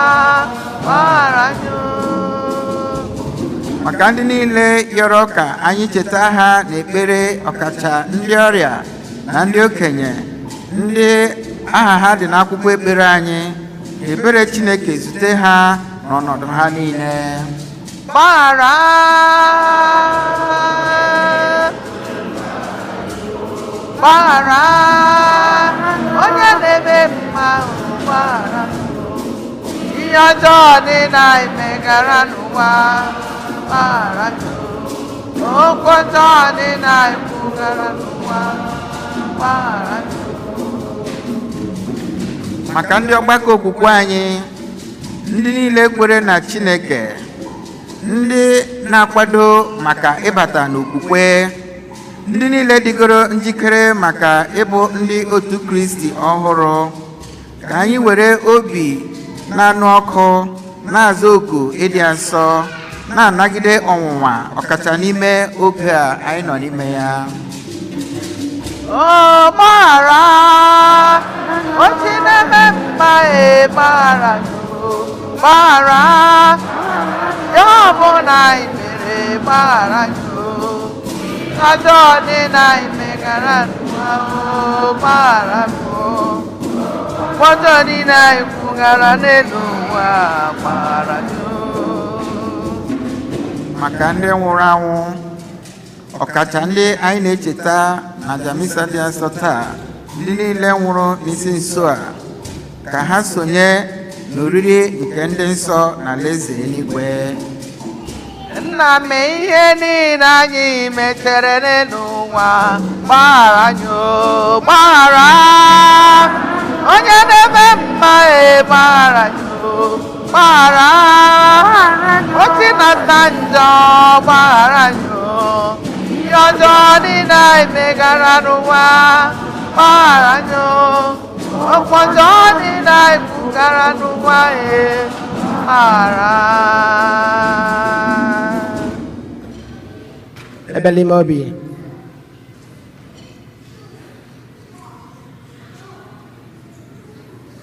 Gbaghara anyị o. Maka ndị niile yọrọ ka anyị cheta ha n'ekpere, ọkacha ndị ọrịa na ndị okenye, ndị aha ha dị n'akwụkwọ ekpere anyị, ka ebere Chineke zute ha n'ọnọdụ ha niile. Gbaghara, gbaghara onye na-eme mma, gbaghara ihe ọjọọ niile anyị megara n'ụwa, gbaghara okwu ọjọọ niile anyị kwugara n'ụwa, gbaghara. Maka ndị ọgbakọ okwukwe anyị, ndị niile kwere na Chineke, ndị na-akwado maka ịbata n'okwukwe, ndị niile dịgoro njikere maka ịbụ ndị otu Kristi ọhụrụ, ka anyị were obi na-anụ ọkụ na-aza oku ịdị nsọ, na-anagide ọnwụnwa, ọkacha n'ime oge a anyị nọ n'ime ya. O gbaghara o Chineke mma, e gbaghara, o gbaghara ya ọ bụ na anyị mere, gbaghara o ọjọọ niile anyị megara n'ụwa, o gbaghara o ọjọọ niile anyị kwugara n'elu ụwa, gbaghara o. Maka ndị nwụrụ anwụ, ọkacha ndị anyị na-echeta na Jamisa dị asọ taa, ndị niile nwụrụ n'isi nso a, ka ha sonye n'oriri nke ndị nsọ na alaeze eluigwe. Nna m, ihe niile anyị metere n'elu ụwa, gbaghara anyị o, gbaghara onye na-eme mma, e gbaghara anyị o, gbaghara ochi nata njọ, gbaghara anyị o, ihe ọjọọ niile anyị megara n'ụwa, gbaghara anyị o, okwu ọjọọ niile anyị kwugara n'ụwa, e gbaghara. Ebele ime obi.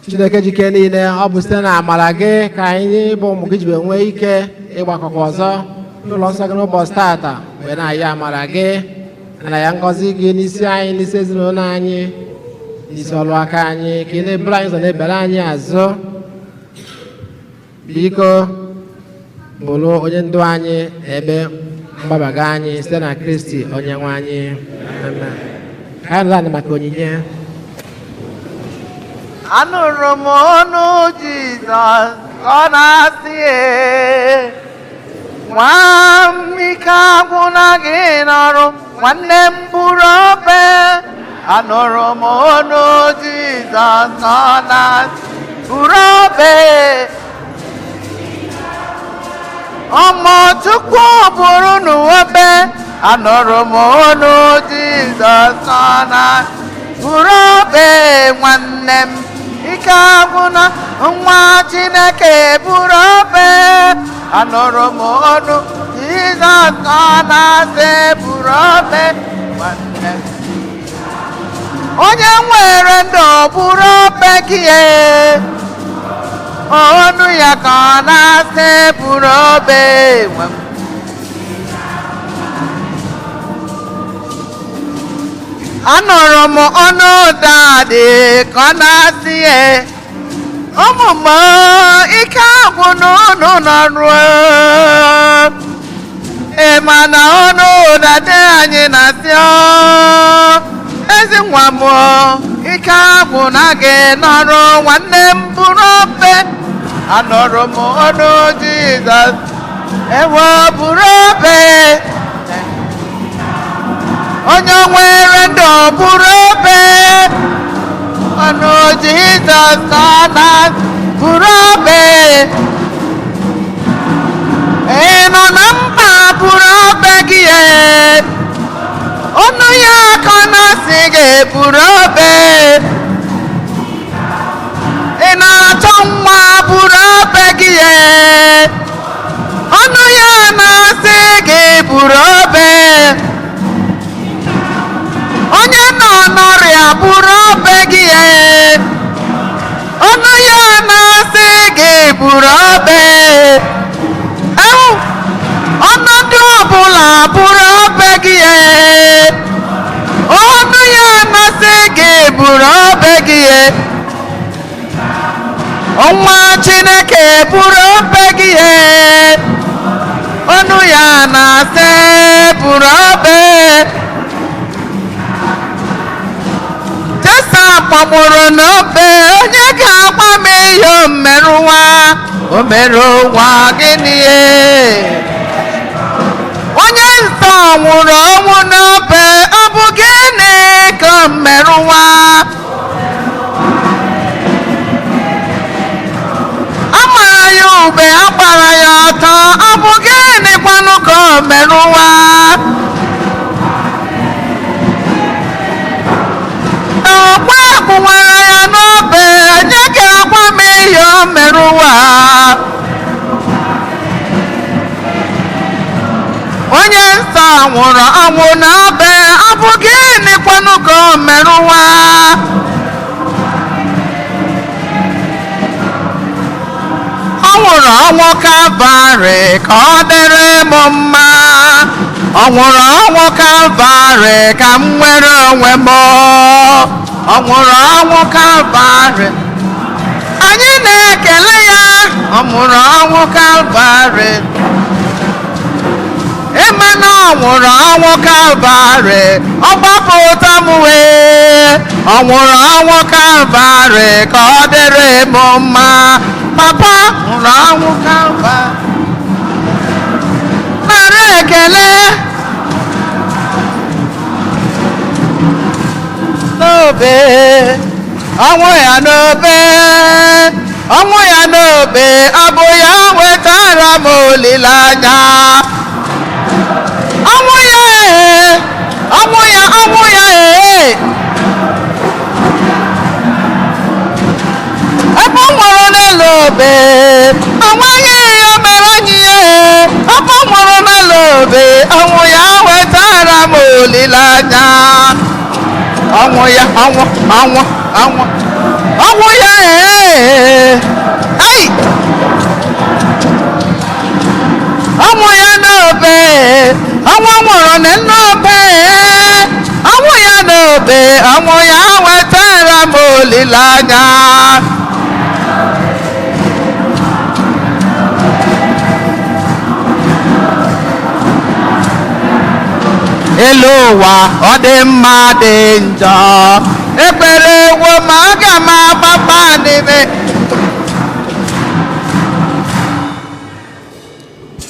Chineke jike niile, ọ bụ site na amara gị ka anyị bụ ụmụ gị ji wee nwee ike ịgbakọkwa ọzọ n'ụlọ nsọ gị n'ụbọchị tata, wee na-ayọ amara gị na ya ngọzi gị n'isi anyị, n'isi ezinụlọ anyị, n'isi ọrụ aka anyị, ka ị na-eburu anyị ụzọ, na-ebere anyị azụ. Biko bụrụ onye ndu anyị na ebe mgbabaga anyị, site na Kristi onye nwe anyị. Amen. Ka anyị nọrọ anị maka onyinye. Anụrụ m ọnụ Jizọs ka ọ na-asị, "Ee, nwa m, ike agwụla gị n'ọrụ, nwanne m, buru obe." Anụrụ m ọnụ Jizọs ka ọ na-asị, "Buru obe, ọmọ Chukwu, bụrụ n'obe." Anụrụ m ọnụ Jizọs ka ọ na-asị, "Buru obe, nwanne m, ike agwụna nwa Chineke, buru obe." Anụrụ m ọnụ Jizọs ka ọ na-asị, "Buru obe, nwanne m." Onye nwere ndụ, buru obe gị. Ọnụ ya ka ọ na-asị, "Buru obe nwe m." Anụrụ m ọnụ daddy ka ọ na-asị, "E ụmụ m, ike agwụ n'ụnụ n'ọrụ." Ị ma na ọnụ daddy anyị na-asị, "Ọ ezi nwa m, ike agwụ na gị n'ọrụ, nwanne m, buru obe." Anụrụ m ọnụ Jizọs, ewe, buru obe, onye nwere ndụ, buru obe. Ọnụ Jizọs ka ọ na buru obe. Ị nọ na mkpa, buru obe gị. Ee, ọnụ ya ka ọ na-asị gị, buru obe. Ị na-achọ nwa, buru obe gị. Ee, ọnụ ya na-asị gị, buru obe. Onye nọ n'ọrịa, buru obe gị. Ee, ọnụ ya na-asị gị. buru obe. Ewu, ọnọdụ ọbụla buru obe gị ee. Ọnụ ya amasị gị buru obe gị ee. Nwa Chineke buru obe gị ee. Ọnụ ya na-asị buru obe. Jesa kpọgburu n'obe, onye ga-agwa m ihe o merụwa, o mere ụwa gịnị e? Onye nsọ nwụrụ ọnwụ n'obe, ọ bụ gịnị ka o merụwa? A mara ya ube, a gbara ya ọtọ, ọ bụ gịnị kwanụ ka o merụwa? Ọkwa akwụwara ya n'obe, onye ga-agwa m ihe o merụwa? Onye nsọ nwụrụ ọnwụ n'obe, ọ bụ gịnị kwanụ ka o merụwa? Ọ nwụrụ ọnwụ Kalvarị ka ọ dịrị m mma. Ọ nwụrụ ọnwụ Kalvarị ka m nwere onwe m. Ọ nwụrụ ọnwụ Kalvarị, anyị na-ekele ya. Ọ nwụrụ ọnwụ Kalvarị, ịma na ọ nwụrụ ọnwụ Kalvarị, ọ gbapụta m wee. Ọ nwụrụ ọnwụ Kalvarị ka ọ dịrị m mma. Papa nwụrụ ọnwụ Kalvarị, nara ekele n'obe. Ọnwụ ya n'obe, ọnwụ ya n'obe, ọ bụ ya wetara m olileanya. Ọnwụ ya ee, ọnwụ ya, ọnwụ ya ee. Ebe ọ nwụrụ n'elu obe, ọ nweghị ihe mere anyị ee. Ebe ọ nwụrụ n'elu obe, ọnwụ ya wetara m olileanya. Ọnwụ ya, ọnwụ, ọnwụ, ọnwụ, ọnwụ ya ee. Ai! Ọnwụ ya n'obe, ọnwụ nwụrụ n'obe, ọnwụ ya n'obe, ọnwụ ya wetara m olileanya. Elu ụwa ọ dị mma dị njọ, ekpere ewo ma aga m agbaba n'ime.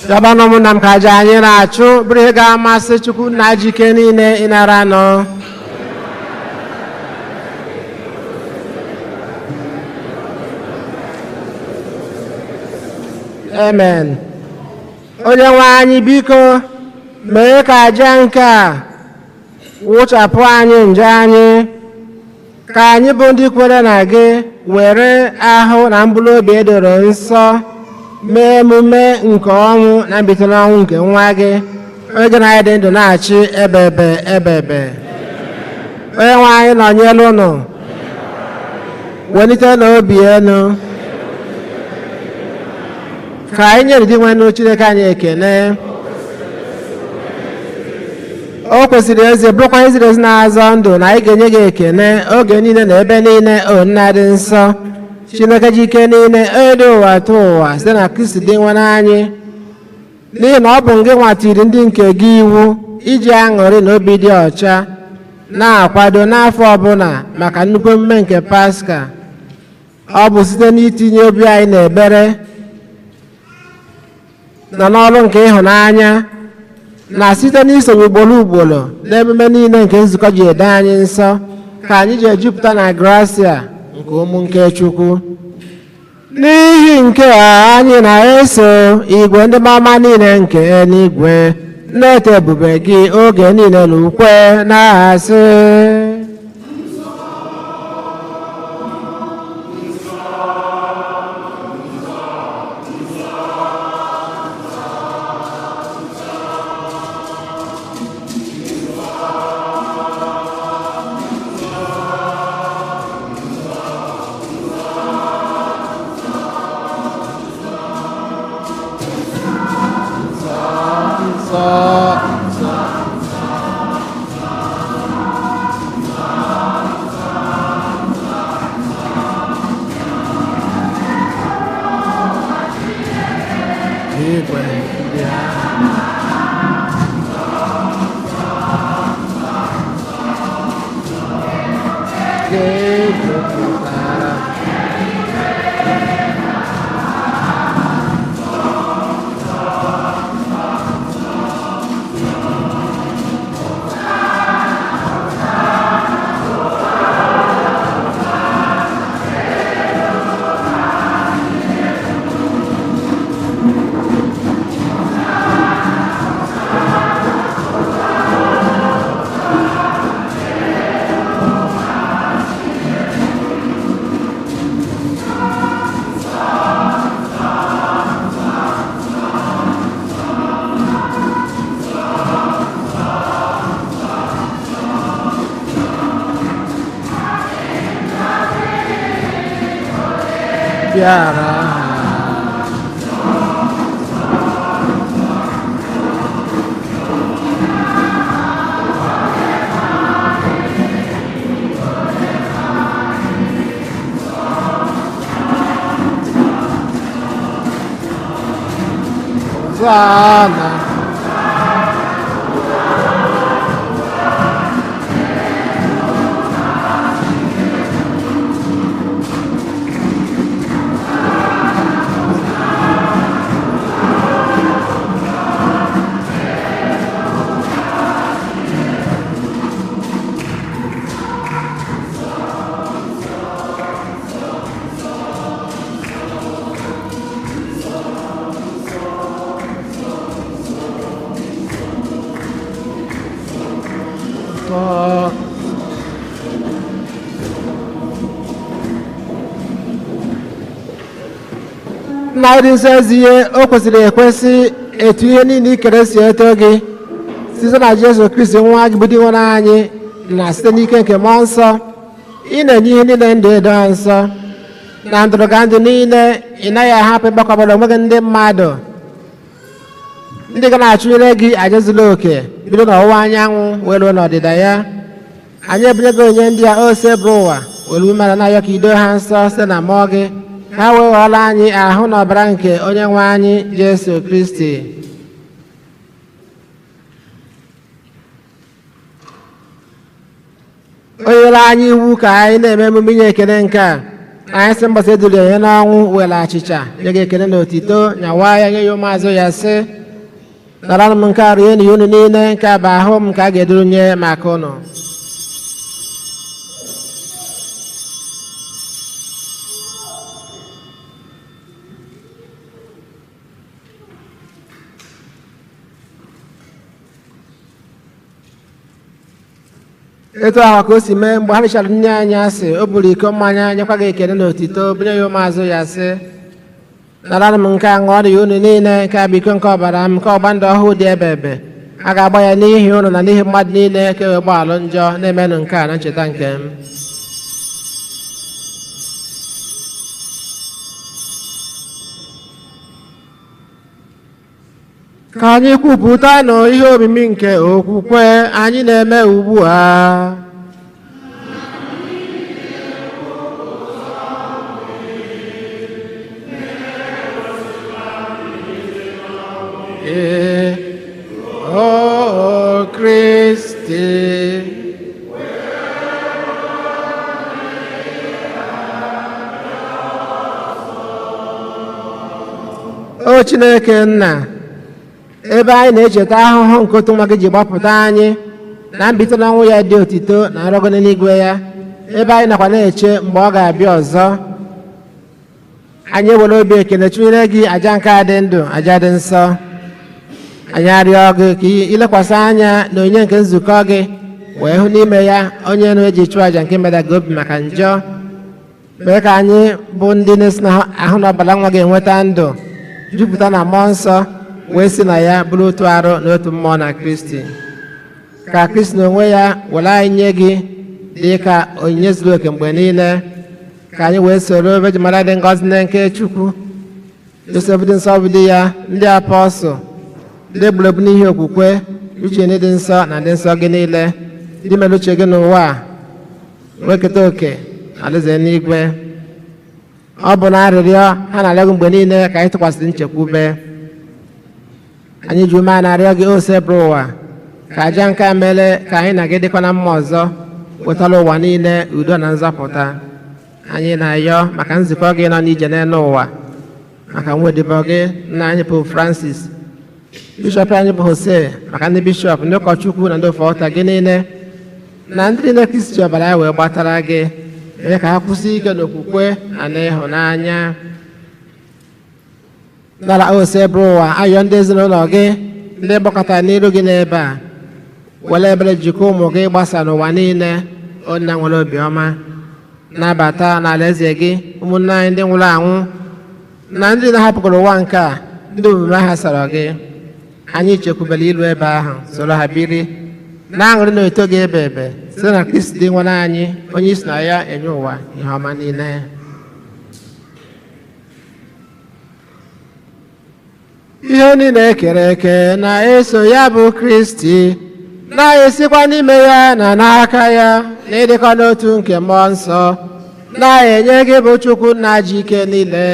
Dọbanụ ụmụnna m ka aja anyị na-achụ bụrụ ihe ga-amasị Chukwu nna jike niile ịnara anọ. Amen. Onye nwe anyị, biko mee ka aja nke a wụchapụ anyị njọ anyị, ka anyị bụ ndị kwere na gị were ahụ na mkpụrụ obi edoro nsọ mee emume nke ọnwụ na mbilite n'ọnwụ nke nwa gị, onye gị na anyị dị ndụ na-achị ebebe ebebe. Onye nwe anyị nọnyere ụnụ. Welite na obi elu ka anyị nyere Dinwenụ Chineke anyị ekele. O kwesịrị ezi, bụrụkwa ihe ziri ezi na-azọ ndụ na anyị ga-enye gị ekele oge niile na ebe niile, o Nna dị nsọ, Chineke ji ike niile, onye dị ụwa tụ ụwa, site na Kristi Dinwenụ anyị. N'ihi na ọ bụ ngị nwatiri ndị nke gị iwu iji aṅụrị na obi dị ọcha na-akwado n'afọ ọbụla maka nnukwu emume nke Paska. Ọ bụ site n'itinye obi anyị n'ebere na n'ọrụ nke ịhụnanya, na site n'isonye ugboro ugboro n'emume niile nke nzukọ ji edo anyị nsọ, ka anyị ji ejupụta na grasia nke ụmụ nke Chukwu. N'ihi nke a, anyị na-eso igwe ndị mama niile nke eluigwe na-eto ebube gị oge niile na ukwe na-asị: Nsọ, nsọ. Igwe ndị ahụ. Ga-ejupụtara. Bịara ha. Hosanna. Nsọ. Nna anyị dị nsọ ezi ihe o kwesịrị ekwesị etu ihe niile i kere si eto gị site na Jesu Kristi nwa gị bụ Dinwenụ anyị na site n'ike nke mmụọ nsọ ị na-enye ihe niile ndụ edo ha nsọ na ndụrụgandụ niile ị naghị ahapụ ịgbakọbara onwe gị ndị mmadụ ndị ga na-achụnyere gị aja zuru oke bido n'ọwụwa anyanwụ wee ruo n'ọdịda ya. Anyị ebunyego onye ndị a ose bụ ụwa were umeala na-ayọ ka ido ha nsọ site na mmụọ gị ha wee ghọọla anyị ahụ na ọbara nke onye nwe anyị Jesu Kristi. O nyere anyị iwu ka anyị na-eme emume inye ekele nke a. Anyị sị mbọsị eduru ya n'ọnwụ were achịcha nye gị ekele na otito nyawa ya nye ya ụmụazụ ya sị nara m nke a rie na unu niile nke a bụ ahụ m nke a ga-eduru nye maka unu. Etu ahụ ka o si mee mgbe ha richara nne anyị asị o buru iko mmanya nyekwa gị ekele na otito bunye ya ụmụazụ ya sị nara m nke a ṅụọrọ ya unu niile nke a bụ iko nke ọbara m nke ọgba ndụ ọhụụ dị ebe ebe a ga-agba ya n'ihi unu na n'ihi mmadụ niile ka e wee gbaalụ njọ na-emenụ nke a na ncheta nke m. Ka anyị kwupụtanụ ihe omimi nke okwukwe anyị na-eme ugbu a. Ee, o Kristi. O Chineke nna, ebe anyị na-echeta ahụhụ nke otu nwa gị ji gbapụta anyị na mbilite n'ọnwụ ya dị otito na nrọgo n'eluigwe ya, ebe anyị nakwa na-eche mgbe ọ ga-abịa ọzọ, anyị ewere obi ekele chụnyere gị aja nke a dị ndụ, aja dị nsọ. Anyị arịọ gị ka ilekwasị anya na onyinye nke nzukọ gị wee hụ n'ime ya onye na-eji chụọ aja nke meda gị obi maka njọ. Mee ka anyị bụ ndị na-esi na ahụ na ọbara nwa gị enweta ndụ, jupụta na mmụọ nsọ, wee si na ya bụrụ otu arụ na otu mmụọ na Kristi. Ka Kristi n'onwe ya were anyị nye gị dị ka onyinye zuru oke mgbe niile, ka anyị wee soro Virgin Maria dị ngọzi na nke Chukwu, Josef dị nsọ bụ di ya, ndị apọstụl Ndị gburu egbu n'ihi okwukwe, uche ndị dị nsọ na ndị nsọ gị niile, ndị mere uche gị n'ụwa a, nweketa oke na alaeze n'igwe. Ọ bụ na arịrịọ ha na-arịọ gị mgbe niile ka anyị tụkwasịrị nchekwube. Anyị ji ume a na-arịọ gị, ose bụrụ ụwa, ka aja nke a mere ka anyị na gị dịkwa na mma ọzọ, wetara ụwa niile udo na nzọpụta. Anyị na-ayọ maka nzukọ gị nọ n'ije n'elu ụwa, maka nwedibo gị nna anyị bụ Francis, bishọp anyị bụ Jose, maka ndị bishọp, ndị ụkọchukwu na ndị ofe ọta gị niile, na ndị niile Kristi ji ọbara ya wee gbatara gị, mee ka ha kwụsị ike n'okwukwe na n'ịhụnanya. Nara ose bụrụ ụwa, ayọ ndị ezinụlọ gị ndị gbakọtara n'iru gị n'ebe a, were ebere jikọọ ụmụ gị gbasa n'ụwa niile. Nna nwere obiọma, nabata n'ala eze gị ụmụnne anyị ndị nwụrụ anwụ na ndị na-ahapụgoro ụwa nke a, ndị omume ha sọrọ gị. Anyị chekwubere ilu ebe ahụ, soro ha biri na-aṅụrị na oto gị ebe ebe, site na Kristi dị nwere anyị, onye isi na ya enye ụwa ihe ọma niile. Ihe niile ekere eke na-eso ya bụ Kristi, na-esikwa n'ime ya na n'aka ya, na ịdịkọ n'otu nke mmụọ nsọ, na-enye gị bụ Chukwu nna ji ike niile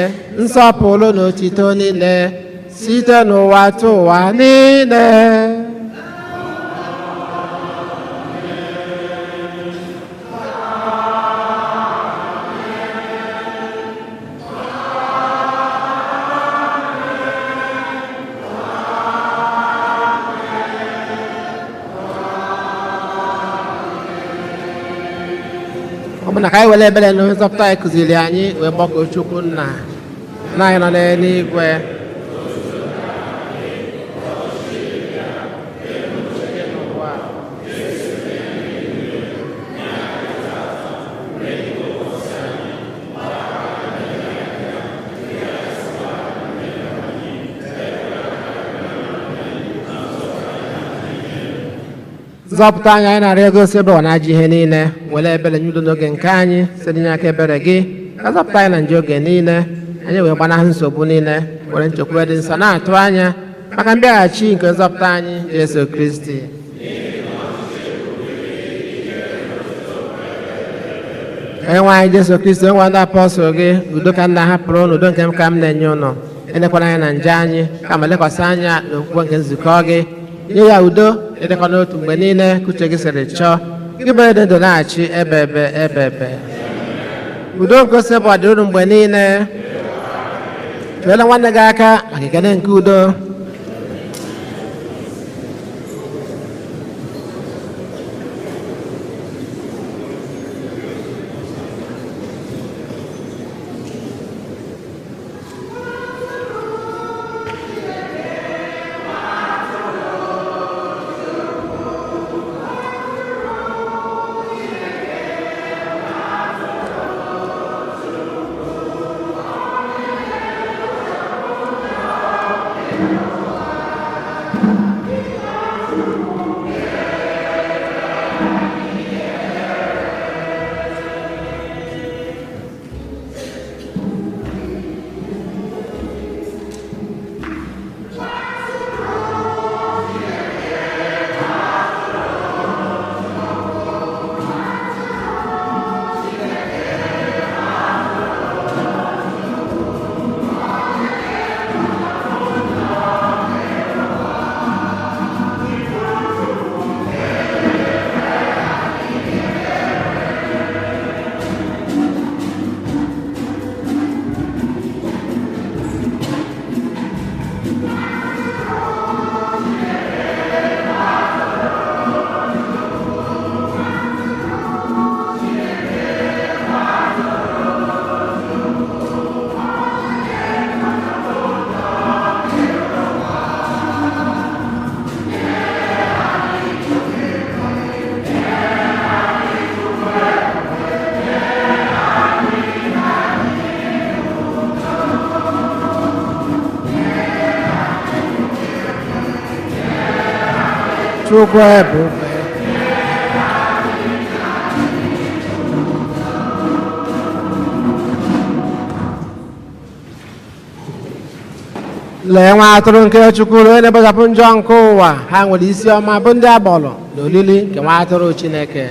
nsọpụrụ na otito niile, site n'ụwa tụ ụwa niile. Ọ bụ na ka anyị were ebere na nzọpụta anyị kụziri anyị wee gbakọọ Chukwu nna nna anyị nọ n'eluigwe. Zọpụta anyị, anyị na-arịọ gị, ose bụ na ajọ ihe niile, were ebere nye udo n'oge nke anyị, site n'inye aka ebere gị ka zọpụta anyị na nje oge niile, anyị wee gbanahụ nsogbu niile, were nchekwube dị nsọ na-atụ anya maka mbịaghachi nke nzọpụta anyị Jesu Kristi. Onyenwe anyị Jesu Kristi, onye nwe ndị apọstụl gị, udo ka m na-ahapụrụ unu, udo nke m ka m na-enye unu. Elekwala anya na nje anyị, kama lekwasị anya n'okwukwe nke nzukọ gị, nye ya udo ịdịkọ n'otu mgbe niile ka uche gị sịrị chọọ, gị bụ onye dị ndụ na-achị ebe ebe ebe ebe. Udo nke ose bụ ọdịrị unu mgbe niile. Tụela nwanne gị aka maka ekele nke udo. Chukwu ebube. Lee nwa atụrụ nke Chukwu onye na-ekpochapụ njọ nke ụwa. Ha nwere isi ọma bụ ndị agbọrọ na olili nke nwa atụrụ Chineke.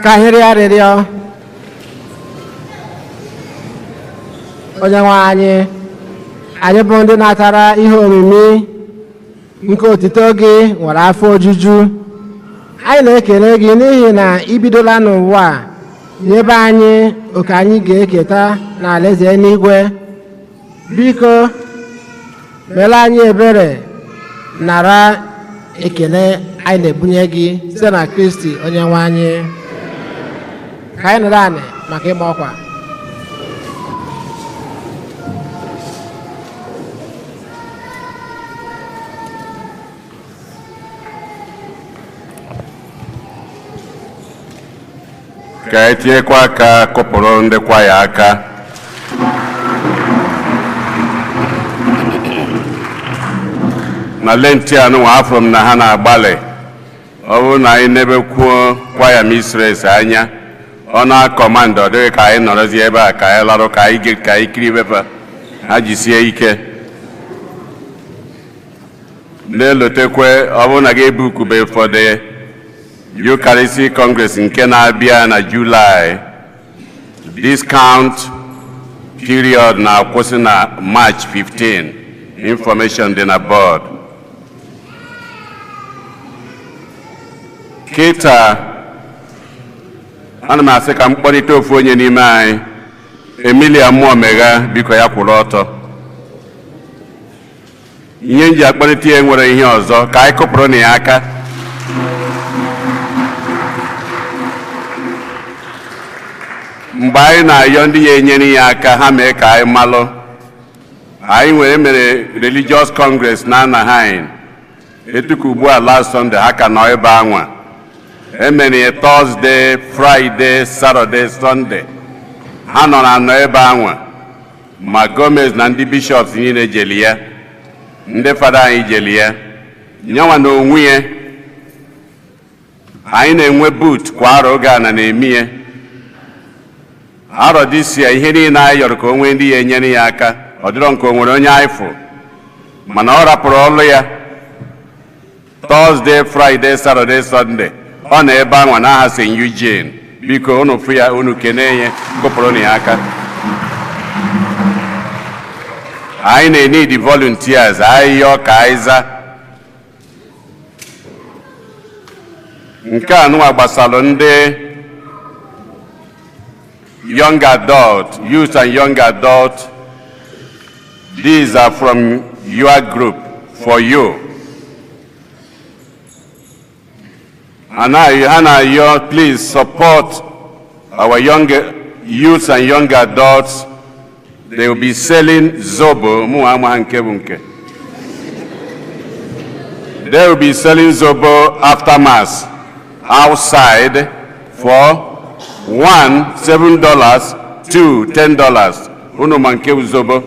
Ka anyị rịọ arịrịọ. Onye nwe anyị, anyị bụ ndị natara ihe omimi nke otito gị nwere afọ ojuju. Anyị na-ekele gị n'ihi na ibidola n'ụwa a nyebe anyị oke anyị ga-eketa n'alaeze eluigwe. Biko meere anyị ebere, nara ekele anyị na-ebunye gị site na Kristi Onye nwe anyị. Ka anyị nọrọ anị maka ịma ọkwa. Ka anyị tinyekwa aka kụpụrụ ndị kwaya aka. Na Lent anụnwa, afọ m na ha na-agbalị. Ọ bụrụ na anyị nebekwuo kwaya mistress anya, ọ na-acommand, ọ dịghị ka anyị nọrọzi ebe a, ka anyị larụ, ka anyị kiri befa. Ha jisie ike. Na-elotekwe, ọ bụrụ na gị ebukube for the Eucharistic Congress nke na-abịa na July, discount period na-akwụsị na March 15. Information dị na board. Kịta ana m asị ka m kpọlite ofu onye n'ime anyị, Emilia Mmụọmegha. Biko, ya kwụrụ ọtọ. Ihe m ji akpọlite ya nwere ihe ọzọ, ka anyị kụpụrụ na ya aka. Mgbe anyị na-ayọ ndị ya enyere ya aka, ha mee ka anyị malụ. Anyị nwere mere Religious Congress na Anaheim etuka ugbu a. Last Sunday ha ka nọ ebe anwa. Emere ya Thursday, Friday, Saturday, Sunday, ha nọ na anọ ebe anwa. Ma Gomez na ndị bishops niile jeli ya, ndị fada anyị jeli ya, nyanwa na onwe ya. Anyị na-enwe booth kwa arọ oge a na na-eme ya arọ dịsi ya. Ihe niile anyị yọrọ ka o nwee ndị ya enyere ya aka, ọ dịrọ nke o nwere onye anyị fụ, mana ọ rapụrụ ọlụ ya Thursday, Friday, Saturday, Sunday, ọ na ebe anwa n'aha St. Eugene. Biko, unu fụ ya, unu kene ya, kụpụrụ ya aka. Anyị na-eneed volunteers. Anyị yọọ ka anyị za nke a nụnwa gbasalụ ndị young adult, youth and young adult. These are from your group for you. And I, please support our young youths and young adults. They will be selling zobo. Mụ ama nke bụ nke. They will be selling zobo after mass outside for one, $7, two, $10. Unu ma nke bụ zobo.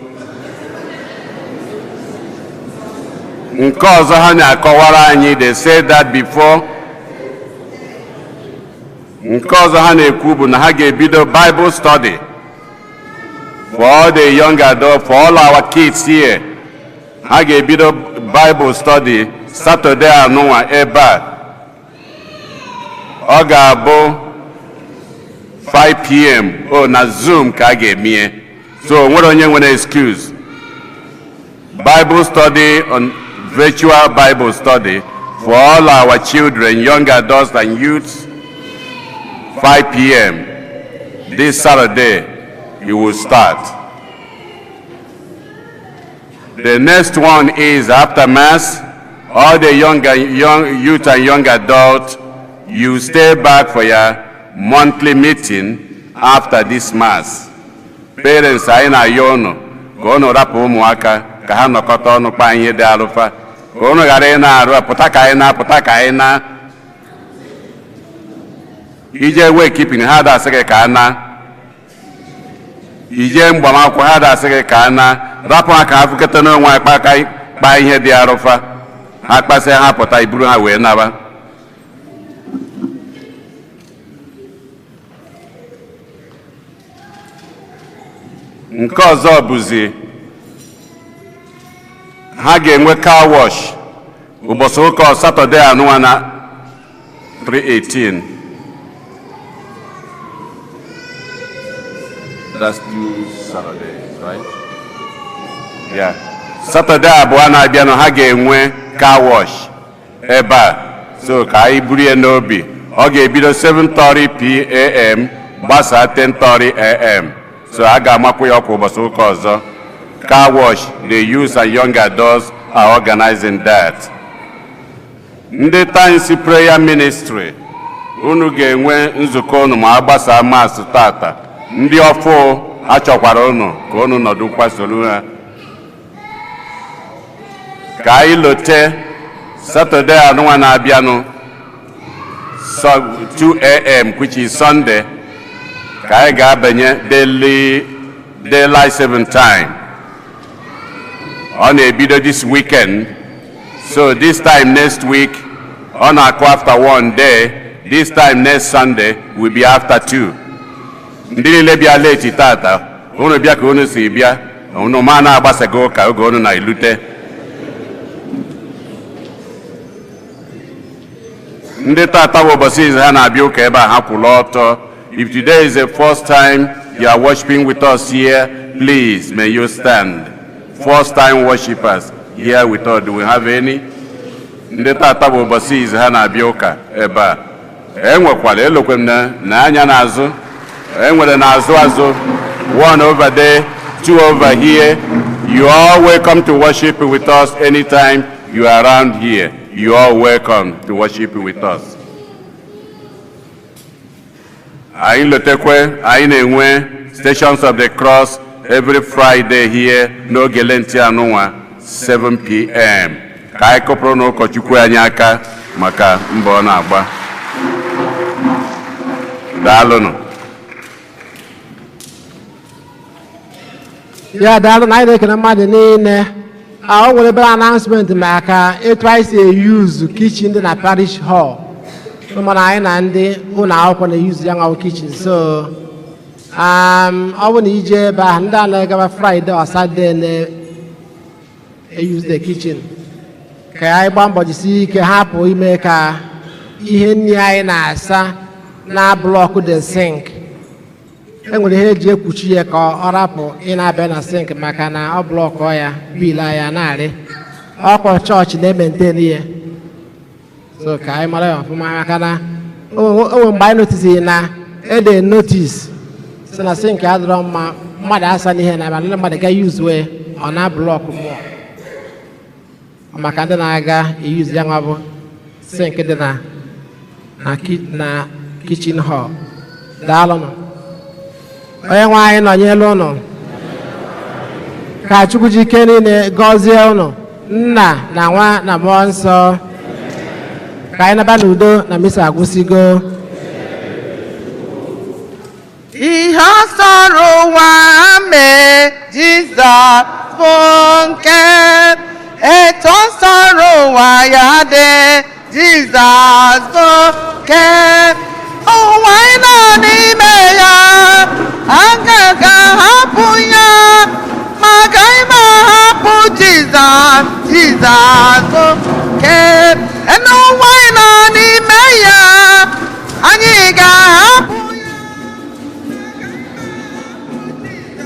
Nke ọzọ ha na-akọwara anyị, they said that before. Nke ọzọ ha na-ekwu bụ na ha ga-ebido Bible study for all the young adults, for all our kids here. Ha ga-ebido Bible study Saturday anụnwa ebe a. Ọ ga-abụ 5 p.m. O na Zoom ka a ga-emie, so o nwere onye nwere excuse. Bible study on virtual Bible study for all our children, young adults and youths, 5 p.m. this Saturday you will start. The next one is after mass, all the young youth and young adults, you stay back for your monthly meeting after this mass. Parents, anyị na-ayọ unu ka unu rapụ ụmụaka ka ha nọkọta ọnụ kpaa ihe dị alụfa, ka unu ghara ị na-arụ pụta ka anyị na-apụta ka anyị na ije wake keeping. Ha da-asị gị ka a na ije mgbamakwụkwọ, ha da-asị gị ka a na rapụ ha ka ha fụkọta n'onwe ha kpaa ihe dị arụfa. Ha kpasịa, ha pụta, iburu ha wee naba. Nke ọzọ bụzi ha ga-enwe car wash ụbọchị ụka Saturday anụnwa na 318. That's 2 Saturdays, right? Yeah. Saturday 2 na-abịanụ, ha ga-enwe car wash ebe a, so ka anyị buru ya n'obi. Ọ ga-ebido 7:30 p.m. gbasaa 10:30 a.m., so a ga-amakwa ya ọkwa ụbọchị ụka ọzọ. Car wash, the youth and young adults are organizing that. Ndị Tansi Prayer Ministry, unu ga-enwe nzukọ unu ma a gbasaa Mass tata. Ndị ọfụ achọkwara unu ka unu nọdụkwa soro ha. Ka anyị lote Saturday anụnwa na-abịanụ, so 2 a.m., which is Sunday, ka anyị ga-abanye daily daylight saving time. Ọ na-ebido this weekend, so this time next week ọ na-akụ after one day. This time next Sunday will be after 2. Ndị niile bịa late tata, unu bịa ka unu si bịa, unu ma na-agbasago ụka oge unu na-elute. Ndị tata bụ ụbọchị izu ha na-abịa ụka ebe a, ha kwụrụ ọtọ. If today is the first time you are worshiping with us here, please may you stand. First time worshipers here with us, do we have any? Ndị tata bụ ụbọchị izu ha na-abịa ụka ebe a? Enwekwara elokwe m na anya n'azụ, enwere n'azụ azụ. One over there, two over here. You are welcome to worship with us anytime you are around here. You are welcome to worship with us. Anyị lotekwe, anyị na-enwe Stations of the Cross every Friday here n'oge Lenti anụnwa, 7 p.m. Ka anyị kụpụrụ na ụkọchukwu anyị aka maka mbọ ọ na-agba. Daalụnụ. Ya, daalụ na anyị na-ekele mmadụ niile. A o nwere obere announcement maka etu anyị si e-use kitchen dị na parish hall. Mana anyị na ndị ụlọ akwụkwọ na-e-use ya nwa kitchen, so ọ bụ na ije ebe ahụ, ndị a na-agaba Friday or Saturday na-e-use the kitchen, ka anyị gbaa mbọ jisie ike hapụ ime ka ihe nri anyị na-asa na block the sink. E nwere ihe eji ekpuchi ya ka ọ rapụ ị na-abịa na sink, maka na ọ block ya, bill ya na-arị. Ọkwa chọọchị na-e-maintain ya, so ka anyị mara ya ọfụma, maka na o nwere mgbe anyị notice na ede notice si na sink adịrọ mma, mmadụ asa n'ihe na abalị, ndị mmadụ ga use wee ọ na block mmụọ maka ndị na-aga e-use ya nwa bụ sink dị na kitchen hall. Daalụnụ. Onye nwe anyị nọnyere ụnụ. Ka Chukwu ji ike niile gọzie ụnụ, Nna na Nwa na Mmụọ Nsọ. Ka anyị naba n'udo na misa agwụsịgo. Ihe ọ sọrọ ụwa mee, Jizọs bụ nke. Etu ọ sọrọ ụwa ya dị, Jizọs bụ nke. Ụwa ị nọ n'ime ya, agaghị ahapụ ya, ma agaghị m ahapụ Jizọs. Jizọs bụ